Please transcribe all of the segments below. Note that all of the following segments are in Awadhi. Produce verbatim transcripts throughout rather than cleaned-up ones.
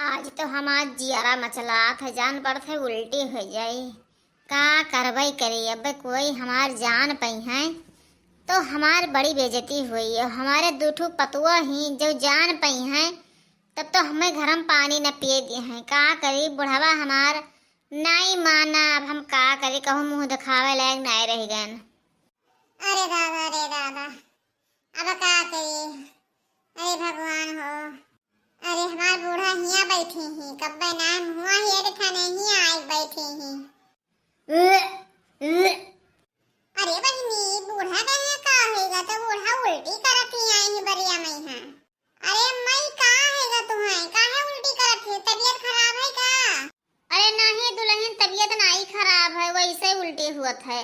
आज तो हमार जियरा मचलात है, जान पड़त है उल्टी होइ जाई। का करबई करी, अब कोई हमार जान पइहैं तो हमार बड़ी बेइज्जती होई। और हमरे दुठू पतुआ ही जब जान पइहैं तब तो हमें गरम पानी न पिए दिहैं। का करी, बुढ़वा हमार नाई माना, अब हम का करी, कहूँ मुँह देखावे लायक नाई रहि गएन। अरे दादा, अरे दादा, अब का करी? अरे भगवान हो, अरे हमार बूढ़ा हियाँ बैठी ही, कब्बे ना मुँह हेर खाने हियाँ आइ बैठी ही। अरे बहिनी, बूढ़ा कहे का होइगा? तो बूढ़ा उल्टी करत ही आई ही बरिया मइहाँ। अरे अम्मा, ई का होइगा तुहैं? काहे उल्टी करत ही? तबियत खराब है का? अरे नाहीं दुलहिन, तबियत नाहीं खराब है, वैसे उल्टी हुअत है।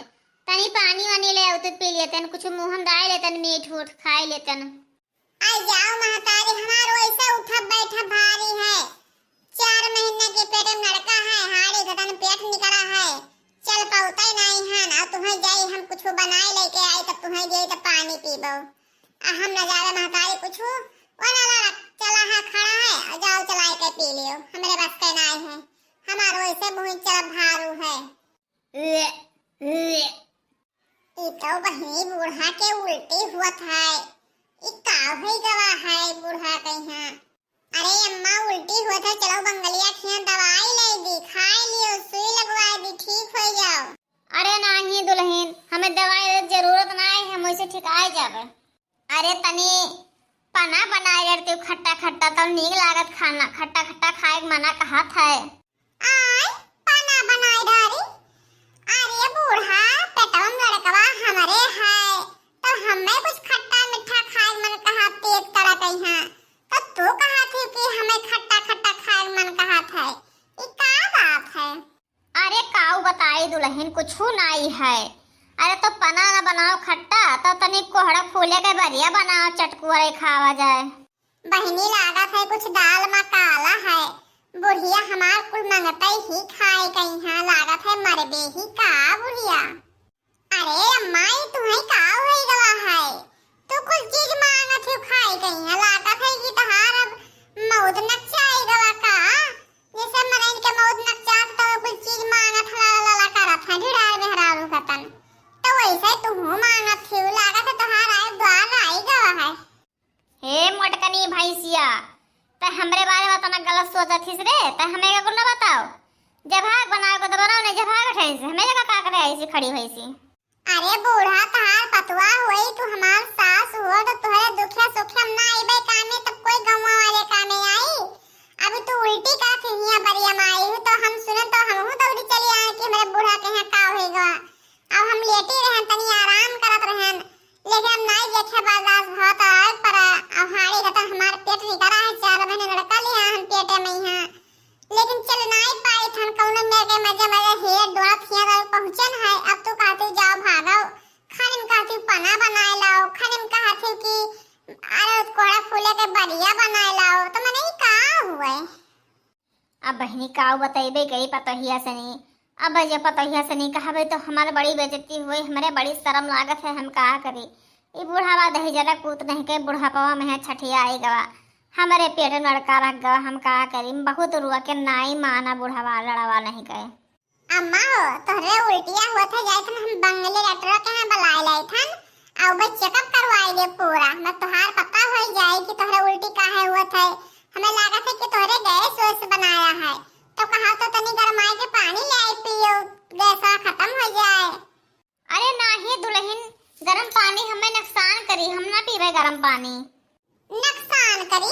तनी पानी वानी ले आउत तो पी लेतन, कुछ मुँह में डाल लेतन, मीठ उठ खाइ लेतन। आई जाओ महतारी, हमार वैसे उठब बैठब भारी है। चार महीना के पेट में लड़का है, हाड़ी घटन पेट निकला है, चल पउतै नाहीं है ना। तुहैं जाई हम कुछ बनाए लेके आई, तब तुहैं जाई तब पानी पीबो। आ हम न जावे महतारी कुछ, वो ना लड़क चला है, खड़ा है, आ जाओ चलाए के पी लियो, हमरे बस के नाहीं है, हमार वैसे मुँह चलब भारू है। ई तो बहिनी बूढ़ा के उल्टी हुअत है। ई का होइ गवा है बूढ़ा कइहाँ? अरे अम्मा, उल्टी हुअत है, चलो बंगलिया खियाँ दवाई ले दी, खाइ लियो, सुई लगवाइ दी, ठीक होइ जाओ। अरे नाहीं दुलहिन, हमें दवाई के जरूरत नाहीं है, हम वैसे ठिकाइ जाबे। अरे तनी पना बनाए रहती खट्टा खट्टा, तब नीक लागत खाना, खट्टा खट्टा खाए के मना कहत है। आय, पना बनाए डारी। अरे बूढ़ा, पेटवा में लड़कवा हमरे है, तो हमें कुछ खट्टा मीठा खाए मन कहा, पेट तड़क है, तो तू कहा थी कि हमें खट्टा खट्टा खाए मन कहा था, ई का बात है? अरे काऊ बताई दुलहिन, कुछ नाई है। अरे तो पना न बनाओ खट्टा, तो तनी कोहड़ा फूले के बरिया बनाओ, चटकुरे खावा जाए। बहिनी, लागत है कुछ दाल मा काला है। बुढ़िया हमार कुल मंगतई ही खाए कइहाँ, लागत है मरबे ही का बुढ़िया। अरे अम्मा, ई तुहैं का होइ गवा है? तू कुल चीज मांगत हो खाए कइहाँ, लागत है कि तहार अब मौत नक्चा आई गवा का? जैसे मनइन के मौत नक्चा तो कुल चीज मांगत हला ला ला करत है, ढिढार मेहरारू कतन। तो वैसे तुहू मांगत हो, लागत है तहार आए द्वार आई गवा है। हे मोटकनी भैंसिया, तै हमरे बारे में तना गलत सोचत हिस रे, तै हमें का कुल न बताओ। जब भाग बनाओ को तो बनाओ, नहीं जब भाग उठाई से, हमें जगह का करे ऐसी खड़ी हुई सी। अरे बूढ़ा, तहार पतुआ हुई, तू हमार सास हुआ, तो तुहरे दुखिया सुखिया हम ना आईबे कामे, तब कोई गौवा वाले कामे आई। अभी तू उल्टी का फिर हिया बरिया में आई हूँ, तो हम सुने तो हमहू दौड़ी चली आए कि हमरे बूढ़ा के यहाँ का होई गवा। अब हम लेटी रहन, तनी आराम करत रहन, लेकिन अब नाई देखे बर्दाश्त होत है, पर अब हाड़ी घटन हमार पेट निकरा है, चार महीने लड़का लिया हम पेटे में ही हैं, लेकिन चल नाई पाई थन कौनो मेरे मजे मजे हेर डोलत हिया तक पहुँचन है। अब तू कहती जाओ भागो, खानिम कहती पना बनाए लाओ, खानिम कहती कि अरे कोड़ा फूले के बरिया बनाए लाओ, तो मने ई का हुए? अब बहिनी काऊ बतइबे करी पतोहिया सनी। अब जे पतोहिया सनी कहबे तो हमार बड़ी बेइज्जती हुई, हमरे बड़ी शर्म लागत है, हम का करी। ई बुढ़ावा दही जरा पूत नहीं के बुढ़ापवा में है छठिया आई गवा, हमरे पेट में लड़का रख गवा, हम का करी। बहुत रुआ के नाई माना बुढ़ावा लड़वा नहीं गए। अम्मा हो, तोहरे उल्टिया हुआ था, जाए थन हम बंगले डॉक्टर के यहाँ बुलाए लाए थन, और बस चेकअप करवाए दे पूरा, मैं तोहार पता हो जाए कि तोहरे उल्टी काहे हुआ था। हमें लागत है कि तोहरे गैस वैस बनाया है, तो कहा तो तनी गरमाए के पानी ले आई पियो, गैस खत्म हो जाए। अरे नाही दुलहिन, गरम पानी हमें नुकसान करी, हम ना पीबे गरम पानी। नुकसान करी?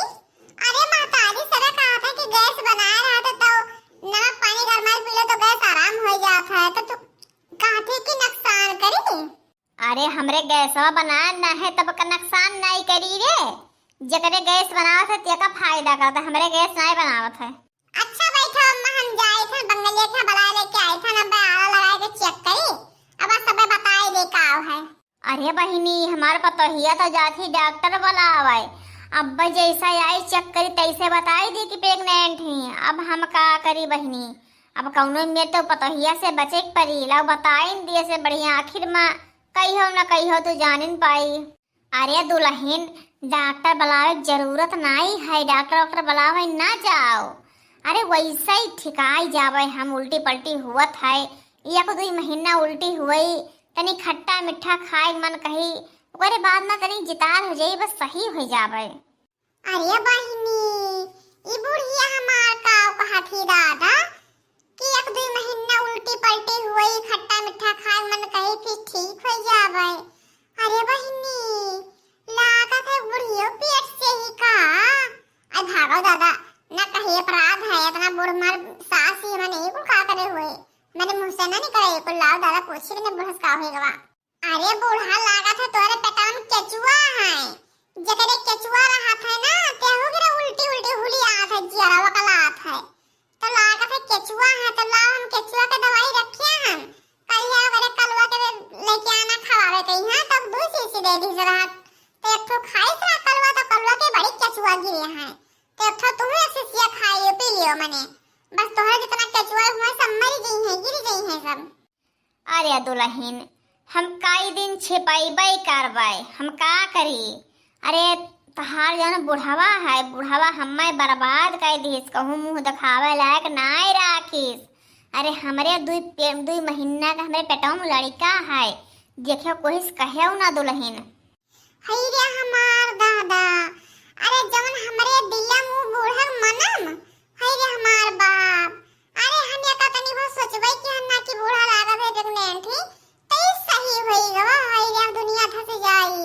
अरे महतारी, सदा कहा था कि गैस बनाए रहा था, तो नमक पानी गरमाए पी लो तो गैस आराम हो जात है, तो तू कहा थी कि नुकसान करी? अरे हमरे गैसवा बनाए ना है, तब का नुकसान नहीं करी रे। जकरे गैस बनावत है, तेका फायदा करता, हमरे गैस नहीं बनावत है। अच्छा बैठो अम्मा, हम जाए थे बंगलिया के बुलाए लेके आए थे ना, आला लगाए के चेक करी, अब सबे बताए दे का है। अरे बहिनी, हमार पतोहिया तो जात ही डॉक्टर बुलावे, अब जैसा आई चेक करी तैसे बताई दी कि प्रेग्नेंट ही। अब हम का करी बहिनी, अब कौनो में तो पतोहिया से बचे के पड़ी, लाओ बताई दिए से बढ़िया, आखिर में कहियो न कहियो तो जानिन पाई। अरे दुलहिन, डॉक्टर बुलावे के जरूरत नाई है, डॉक्टर वॉक्टर बुलावे ना जाओ। अरे वैसे ही ठिकाई जावे हम, उल्टी पलटी हुवत है, एक दुई महीना उल्टी हुई, तनी खट्टा मीठा खाए मन कही, ओकरे बाद ना तनी जितार हो जाई, बस सही हो जावे। अरे बहिनी, ई बुढ़िया हमार का कहत ही दादा कि एक दुई महीना उल्टी पलटी हुई, खट्टा मीठा खाए मन कही, फिर ठीक हो जावे। अरे बहिनी, लागत है बुढ़ियो पेट से ही का। अरे भागो दादा, ना कही अपराध है, इतना बूढ़ मार सास ही मने ई कुल का करे हुए, मेरे मुँह से ना निकले ई कुल। लाओ दादा, पूछी ने बूढ़स का होई गवा। अरे बूढ़ा, लागत है तोहरे पेटवा में केचुआ है, जेकरे केचुआ रहत है ना, तेहू के उल्टी उल्टी हुलियात है, जियरा वकलात है। तो लागत है केचुआ है, तो लाओ हम केचुआ के दवाई रखे हम, कलिया वगैरह कलुआ के लेके आना खवावे के यहाँ, तब दू शीशी दे दी रहत। तो एक ठो खाई से कलुआ, तो कलुआ के बड़ी केचुआ गिरे हैं, तो एक ठो तू एक शीशिया खाइयो, पी लियो मने, बस तोहरे जितना केचुआ हुआ सब मरी गई हैं, गिर गई हैं सब। अरे दुलहिन, हम कई दिन छिपैबै करबै, हम का करी? अरे तहार जौन बुढ़वा है, बुढ़वा हम्मै बर्बाद कर दिहिस, कहूँ मुँह देखावे लायक नाय राखिस। अरे हमरे दुई पे-, दुई महीना का हमरे पेटवा में लड़िका है, देखे कोहिस कहेउ ना दुलहिन। हई रे हमार दादा, अरे जवन हमरे दिया मुँह बूढ़क मनम, हई रे हमार बाप, अरे हम एका तनी बहुत सोचबै कि हम ना कि बूढ़ा लागत है pregnant ही, तई सही होई गवा, हई रे दुनिया धस जाई।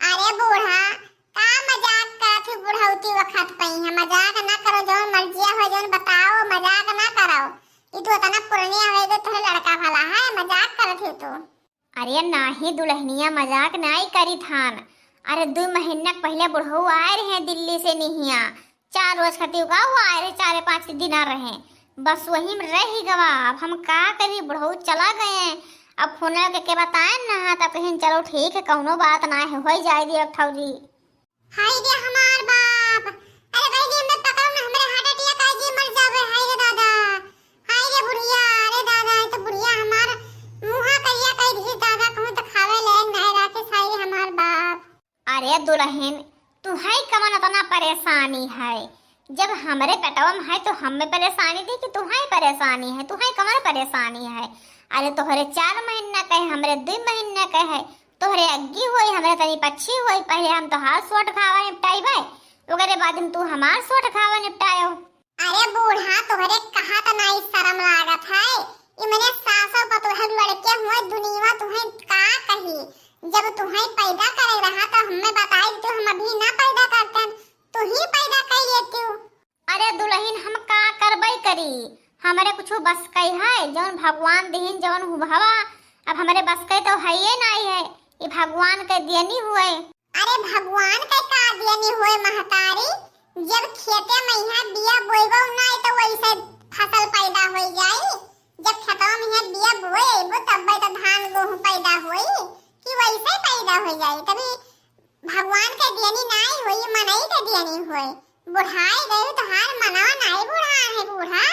अरे बूढ़ा, का मजाक करत ही बुढ़ौती वखत पई है, मजाक ना करो, जौन मर्जिया हो जौन बताओ, मजाक ना करो। ई तू इतना पुरनिया हो गए, तोहरे लड़का भला है, मजाक करत ही तू। अरे नाही दुलहिनिया, मजाक नाही करी थान। अरे दुई महीना के पहिले बुढ़ऊ आए रहे दिल्ली से निहिया, चार रोज खातिर का वो आए रहे, चारे पाँच दिन आ रहे, बस वही में रह गवा। अब हम का करी, बुढ़ऊ चला गए। अब फोन के, के बताए ना, तब कहीं चलो ठीक है, कौनो बात ना है, हो जाए दी अब ठौजी। हाय रे हमार बाप, अरे बहिनी, हमें पकड़ो ना, हमरे heart attack आ जी, मर जावे, हाय रे दादा, हाय रे बुढ़िया, अरे दादा, ये तो बुढ़िया हमार मुँहा करिया कई दिहिस दादा, कहूँ तो खावे लायक नाय राखिस, हाय रे हमार बाप। अरे दुलहिन, तुहई कवन अतना परेशानी है? जब हमरे पेटवा में है तो हमें परेशानी थी कि तुहई परेशानी है? तुहई कवन परेशानी है? अरे तोहरे चार महीना के है, हमरे दुई महीना के है, तोहरे अग्गी होई, हमरे तनी पच्छी होई, पहिले हम तोहार सोट घावा निपटाइबे, ओकरे बाद हम तू हमार सोट घावा निपटायो। अरे बूढ़ा, तोहरे कहा त नाई शरम लागत है? ई मने सासो पतोह लड़के हुए, दुनिया तुहे का कही? जब तुहे पैदा करे रहा तो हमें बताई तो हम अभी ना पैदा करतन, तू ही पैदा कर लेती। अरे दुलहिन, हम का करबै करी, हमरे कुछु बस कई है? जौन भगवान दिहिन, जौन हुभवा, अब हमरे बस कई तो हइये नाई है, ई भगवान के देनी हुए। अरे भगवान के का देनी हुए महतारी, जब खेते में यहाँ बिया बोइबो नाई तो वैसे फसल पैदा हो जाई, जब खेतवा में यहाँ बिया बोए अइबो तब्बे तो धान गेहूँ पैदा होई कि वैसे पैदा हो जाई, तभी भगवान के देनी नाई होई, मनई के देनी होई। बुढ़ाई गई तोहार मनवा नाई बुढ़ा है बूढ़ा।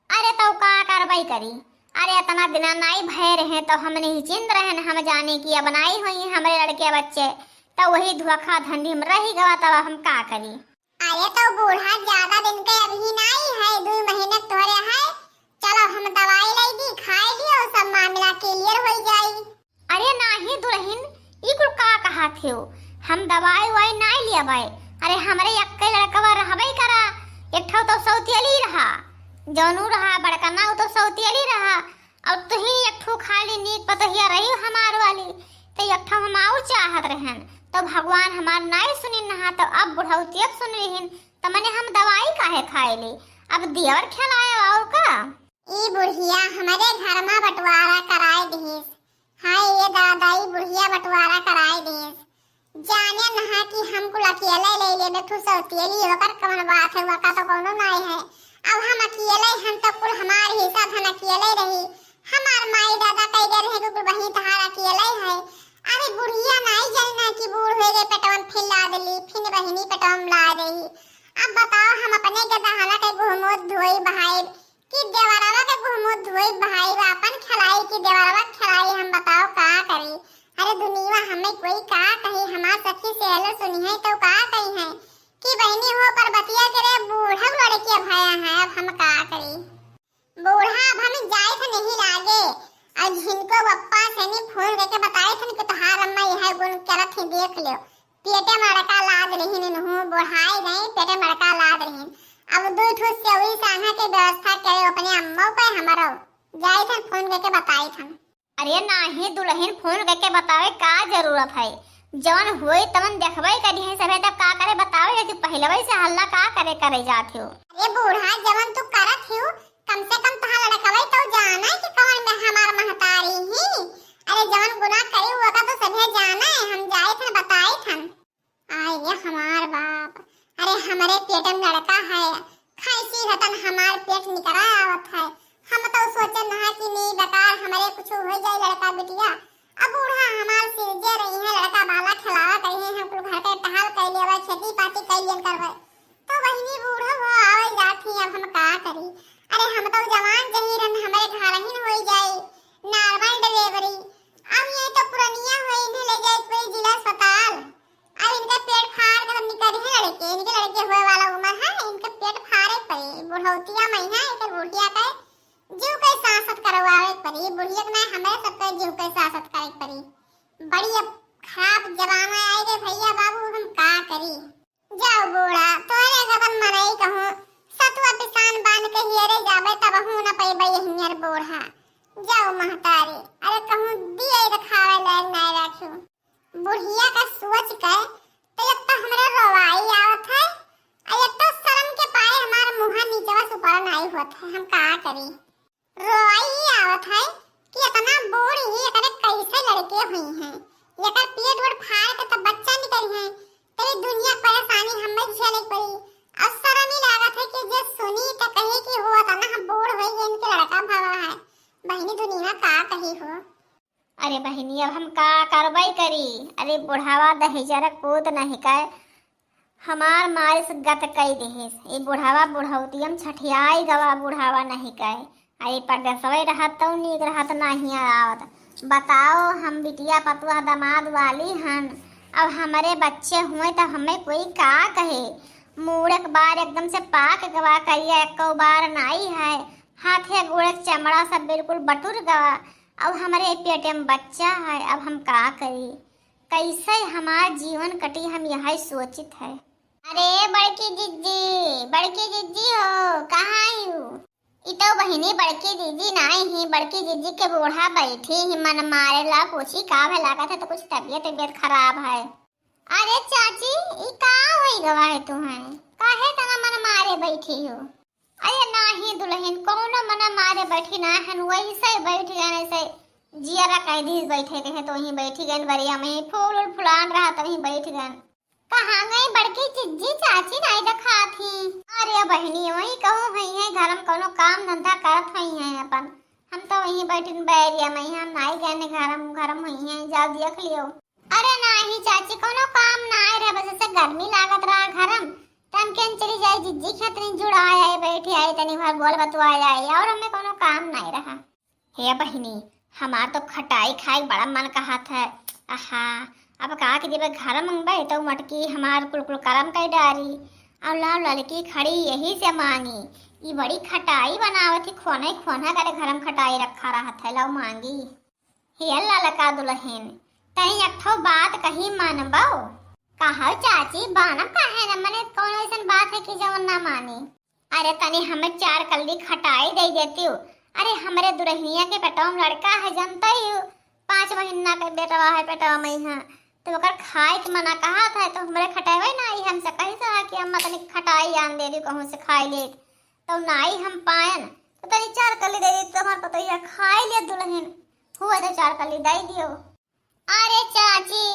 अरे तौ का करबै करी, अरे इतना दिना नाई भय रहे तो हम निश्चिंत रहन, हम जाने कि अब नाई होई हमरे लड़के बच्चे, तो वही धोखा धंधी में रही गवा, तब हम का करी। अरे तो बूढ़ा ज्यादा दिन के अभी नाई है, दुई महीने के तोहरे है, चलो हम दवाई लाई दी, खाए ली और सब मामला clear हो जाई। अरे नाही दुलहिन, ई कुल का कहत हो? हम दवाई उवाई नाही लियबै। अरे हमरे एक्के लड़कवा रहबै करा, एक ठो तो सौतियली रहा, जौनू रहा बड़का ना, उ तो सौतियली रहा, और तुही एक ठो खाली नीक पतोहिया रही हमार वाली, तो एक ठो हम और चाहत रहन, तो भगवान हमार नाही सुनिन नहा, तो अब बुढ़ौतियक सुन लिहिन, तो मने हम दवाई काहे खाए ली? अब दियवर खेलाए और का? ई बुढ़िया हमरे घर मा बंटवारा कराए दिहिस। हाय ये दादा, ई बुढ़िया बंटवारा कराए दिहिस। जाने नहा कि हम कुल अकेले ले लेबे, खुश होती है, ओकर कवन बात है, ओका तो कौनो नाई है। अब हम अकेले हन तो कुल हमार हिस्सा धन अकेले रही। हमार माई दादा कह गए रहे कि कुल वही तहार अकेले है। अरे बुढ़िया नाई जानी ना कि बूढ़ हो गए, पेटवा में फिर ला देली, फिर बहिनी पेटवा में ला देही। अब बताओ हम अपने गदहला के गुहमोत धोई बहाई कि देवरवा के गुहमोत धोई बहाई, आपन खिलाई कि देवरवा खिलाई, हम बताओ का करी। अरे दुनिया हमें कोई का कही, हमार सखी सहेली सुनी है तो का कही है कि बहिनी हो, पर बतिया के रे बूढ़ा लड़किया भया है, अब हम का करी? बूढ़ा, अब हम जाए थे नहीं लागे। और झिनको पप्पा से नहीं फोन करके बताए थे कि तोहार अम्मा यह गुण करत ही, देख लो। पेटे मड़का लाद रही नहू, बुढ़ाए गए, पेटे मड़का लाद रही। अब दो ठो सेवई सांघा के व्यवस्था करे, अपने अम्मा पे हमरो जाए थे फोन करके बताए थे। अरे नाही दुलहिन, फोन करके बतावे का जरूरत है? जवन होई तवन देखबे करी है सभे, तब का करे बतावे, यदि पहलवे से हल्ला का करे करे जात हो? अरे बूढ़ा, जवन तू करत हो, कम से कम तोहार लड़कवे तो जाने कि कवन में हमार महतारी ही। अरे जवन गुनाह करी ओका तो सभे जाने, हम जाए थन बताए थन। आय रे हमार बाप, अरे हमरे पेट में लड़का है, खाइसी हतन हमार पेट निकरा आवत है। हम तो सोचन रहा कि नी बेकार हमरे कुछ हो जाए लड़का बिटिया। अब बूढ़ा हमार सिरजे रही है, लड़का बाला खिलावा करी है, हम कुल घर के टहल कर लेवा, खेती पाती कर लियन करवे। तो बहिनी बूढ़ा वो आवे जात ही, अब हम का करी? अरे हम तो जवान जही रहन, हमरे घर ही न होई जाई normal delivery। अब ये तो पुरनिया होई, इन्हें ले जाए कोई जिला अस्पताल। अब इनका पेट फाड़ के तब निकली है लड़के, इनके लड़के होए वाला उम्र है, इनके पेट फाड़े पड़ी, बुढ़ौतिया में है, इनके बुढ़िया के जीव के सासत करवावे पड़ी, बुढ़िया के ना हमारे सबके जीव के सासत करे पड़ी। बड़ी अब खराब जमाना आए रे भैया बाबू, हम का करी? जाओ बूढ़ा, तोरे गदन मनई कहूँ, सतुआ पिसान बांध के हियरे जाबे तब हूँ न पैबे हियर बूढ़ा। जाओ महतारी, अरे कहूँ दिए रखावे लायक नहीं रखू। बुढ़िया का सोच के तो एक तो हमरे रोवाई आवत है, और एक तो शर्म के पाए हमार मुँह नीचवा से ऊपर नहीं होत है, हम का करी? रोवाई ही आवत है कि इतना बूढ़ ही एकरे कैसे लड़के हुई हैं, एकर पेट वोट फाड़ के तब बच्चा निकली हैं, तेरी दुनिया की परेशानी हमें झेले पड़ी। और शर्म ही लागत है कि जे सुनी तो कहे कि हो इतना हम बूढ़ हो गए, इनके लड़का भवा है। बहिनी दुनिया का कही हो। अरे बहिनी, अब हम का करबई करी? अरे बुढ़ावा दहिजरक पूत नहीं कहे, हमार मारिस गत कई दिहिस। ई बुढ़ावा बुढ़ौतियम छठियाई गवा बुढ़ावा नहीं कहे। अरे परदेसवे रहत तौ नीक रहत नाहीं आवत। बताओ, हम बिटिया पतुआ दमाद वाली हन, अब हमरे बच्चे हुए तो हमें कोई का कहे? मूड़क बार एकदम से पाक गवा, करिया एको बार नाई है, हाथे गोड़े चमड़ा सब बिल्कुल बटुर गवा। अब हमरे पेटे में बच्चा है, अब हम का करी? कैसे हमार जीवन कटी, हम यही सोचित है। अरे बड़की जिज्जी, बड़की जिज्जी हो, कहाँ आयु? ई तो बहिनी बड़की जिज्जी नाई ही, बड़की जिज्जी के बूढ़ा बैठी ही, मन मारे ला पूछी का भे लागत है, तो कुछ तबियत तबियत खराब है। अरे चाची, ई का होई गवा है तू है? काहे तना मन मारे बैठी हो? अरे नाही दुलहिन, कौनो मना मारे बैठी ना हन, वैसे बैठ गए, ऐसे जियरा कह दी बैठे के है तो वहीं बैठ गए, बरिया में फूल उल फुलान रहा तो वहीं बैठ गए। कहाँ गई बड़की जिज्जी, चाची नहीं दिखात ही? अरे बहिनी, वही कहूँ हुई है, घर में कौनो काम धंधा करत हुई है अपन। हम तो वहीं बैठिन बैरिया में, हम नहीं गए घर में, घर में हुई है, जाओ देख लियो। अरे नाही चाची, कौनो काम ना आए रहे, बस ऐसे गर्मी लागत रहा घर में, तो हम केन चली जाए जिज्जी खेत नहीं जुड़ा आए, बैठी आई तनी भर बोल बतुआ आई, और हमें कौनो काम नहीं रहा। हे बहिनी, हमार तो खटाई खाए के बड़ा मन कहत है। आहा, अब का के देबे, घर मंगबे तो मटकी हमार कुल कुल करम कई डारी। और लाओ लड़की खड़ी यही से मांगी, ई बड़ी खटाई बनावत ही, खोने खोने करे घर में खटाई रखा रहत है, लाओ मांगी। हे ललका दुलहिन, तनी एक ठो बात कही मानबो? कहो चाची, बानब काहे न, मने कौन ऐसन बात है कि जवन ना मानी? अरे तनी हमें चार कल्ली खटाई दे देती हो। अरे हमरे दुल्हनिया के पेटवा में लड़का है, जानते ही हो, पाँच महीना के बेटवा है पेटवा में ही। तो ओकर खाए के मना कहा था, तो हमरे खटाई ना आई, हमसे कही था कि अम्मा तनी खटाई आन दे दी, कहूँ से खाई ले। तो नाई हम पायन, तो तनी चार कली दे दी, तो हमार पतोहिया खाई ले दुलहिन, हुआ तो चार कली दे दियो। अरे चाची,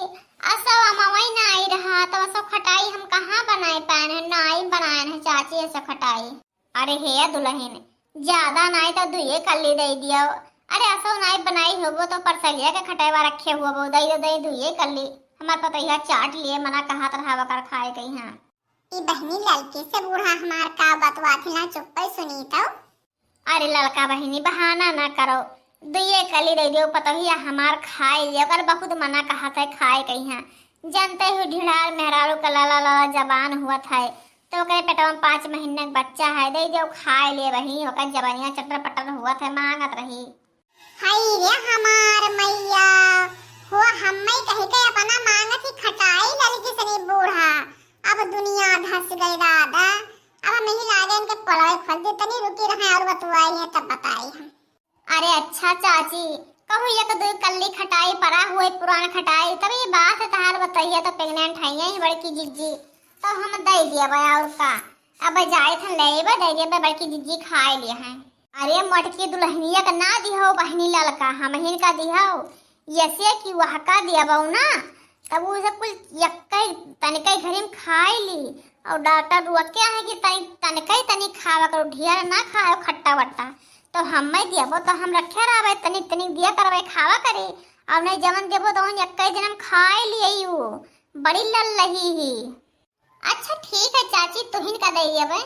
असो अमवई नाई रहा, तो असो खटाई हम कहाँ बनाए पायन है, नाई बनायन है चाची, असो खटाई। अरे हे दुलहिन, ज्यादा नाई तो दुए कली दे दियो। अरे असो नाई बनाई होबो तो परसलिया के खटाई वा रखे होबो, दे दो, दे दुए कली। हमार पतोहिया चाट लिए, मना कहा तरह वकर खाए कहीं हाँ। ई बहिनी ललकी से बूढ़ा हमार का बतवा थिला, चुप्पे सुनी तो। अरे ललका बहिनी, बहाना ना करो, दुइये कली दे दियो, पतोहिया हमार खाए लिए, ओकर बहुत मना कहत है खाए कहिया। जानते हो, ढिढार मेहरारू का लाला लाला जबान हुआ था, तो ओकरे पेटवा में पाँच महीना के बच्चा है, दे दे खाए ले वही, ओकर जबनिया चटर पटर हुआ था, मांगत रही। हाय रे हमार मैया, हो हम्मै कहि के अपना मांगत ही खटाई ललकी सनी बूढ़ा। अब दुनिया धस गई दादा, अब हम यही लागे इनके पोलवे खोल दे, तनी रुकी रहे और बतुआई है तब बताई हम। अरे अच्छा चाची, कहू एक दो कल्ली खटाई परा हुए पुरान खटाई, तब ये बात है तहार बताइए तो प्रेग्नेंट है यही बड़की जिज्जी, तो हम दे दिया और का, अब जाए थन लेबे दे दिया बड़की जिज्जी खाए लिए हैं। अरे मोटकी दुल्हनिया का ना दिहो बहिनी ललका, हमहिन का दिहो, यसे कि वह का दियाबो ना, तब उ सब कुल यक्के तनिके घरी में खाए ली। और डॉक्टर रोके है कि तनी तनिके तनी खावा करो, ढेर ना खाओ खट्टा वट्टा। तो हम्मै दियाबो तो हम रखे रहबे, तनी तनी दिया करबे, खावा करे। और नहीं जवन देबो तो उन यक्के दिन हम खाए लिए उ। बड़ी लल्लही ही। अच्छा ठीक है चाची, तुहिन का दे देबे,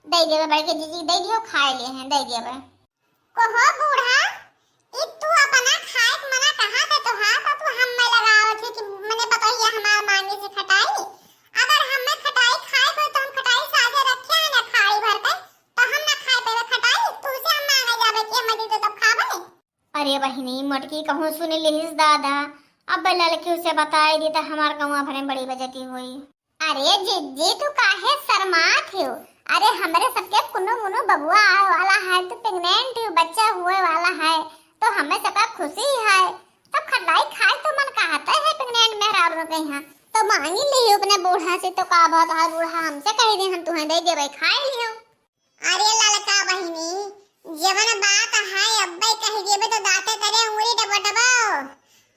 दे देबे, बड़के जीजी दे दियो, खाए लिए हैं, दे देबे। कहो बूढ़ा, ई तू अपना खाए के मना कहा था तो हाथ तू हम में लगावत है कि मने बतैया हमार मांगे से खटाई। अगर हम में खटाई खाए को तो हम खटाई साजे रखे हैं ना खाई भर के, तो हम ना खाए पेबे खटाई, तू से हम मांगे जाबे कि हम दे दे तब खाबे। अरे बहिनी मोटकी कहूँ सुन लिहिस दादा, अब ललकी उसे बताए दी तो हमार गौवा भरे में बड़ी बेइज्जती हुई। अरे जिज्जी, तू काहे शर्मात हो? अरे, हमरे सबके कुनो मुनो बबुआ आवे वाला है, तू प्रेग्नेंट हो, बच्चा हुए वाला है, तो हमें सबका खुशी है। तब खटाई खाए तो मन कहता है प्रेग्नेंट मेहरारू के यहाँ, तो मांगी ली अपने बूढ़ा से, तो का बात है, बूढ़ा हमसे कह दे, हम तुम्हें दे देबे, खाए लियो। अरे ललका बहिनी, जवन बात है अब्बे कह देबे तो दांते तरे उंगली डबडबो।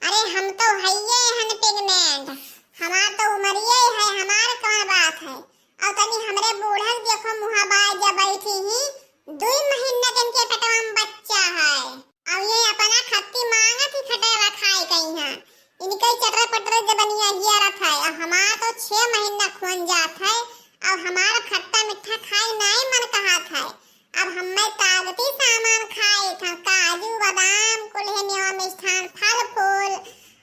अरे हम तो हइये हन प्रेग्नेंट, हमार तो उमरिये है, हमार कौन बात है। और तनी हमरे बूढ़न देखो मुहा बाय जब बैठी ही, दुई महीना के इनके पेटवा में बच्चा है। अब ये अपना खत्ती मांगत ही खटेला खाए कहीं है। इनके चटर पटर जबनिया हियरत है, अब हमार तो छह महीना खुअन जात है, अब हमार खट्टा मीठा खाए नाई मन कहत है। अब हमें ताकती सामान खाए था, काजू, बादाम, कुल्हे मेवा मिष्ठान, फल फूल,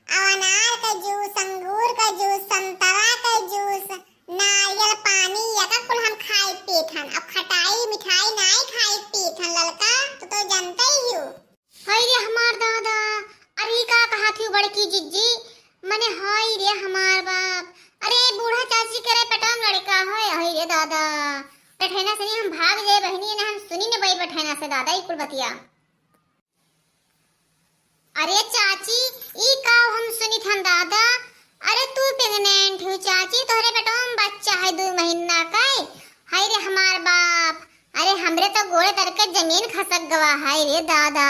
अब अनार का जूस, अंगूर का जूस, संतरा का जूस, नारियल पानी, यका कुल हम खाए पीत हन। अब खटाई मिठाई नाई खाए पीत हन ललका, तो, तो जानते ही हो। हाय रे हमार दादा, अरे का कहा थी बड़की जिज्जी, मने हाय रे हमार बाप, अरे बूढ़ा चाची करे पेटवा में लड़का होय, हाय रे दादा। बठैना से नहीं हम भाग जाए बहिनी, ना हम सुनी न बई बठैना से दादा ई कुल बतिया। अरे चाची, ई का हम सुनी थन दादा, अरे तू प्रेग्नेंट हो चाची, तोहरे पेटवा में बच्चा है दो महीना का। हाय रे हमार बाप, अरे हमरे तो गोड़े तर के जमीन खसक गवा, हाय रे दादा।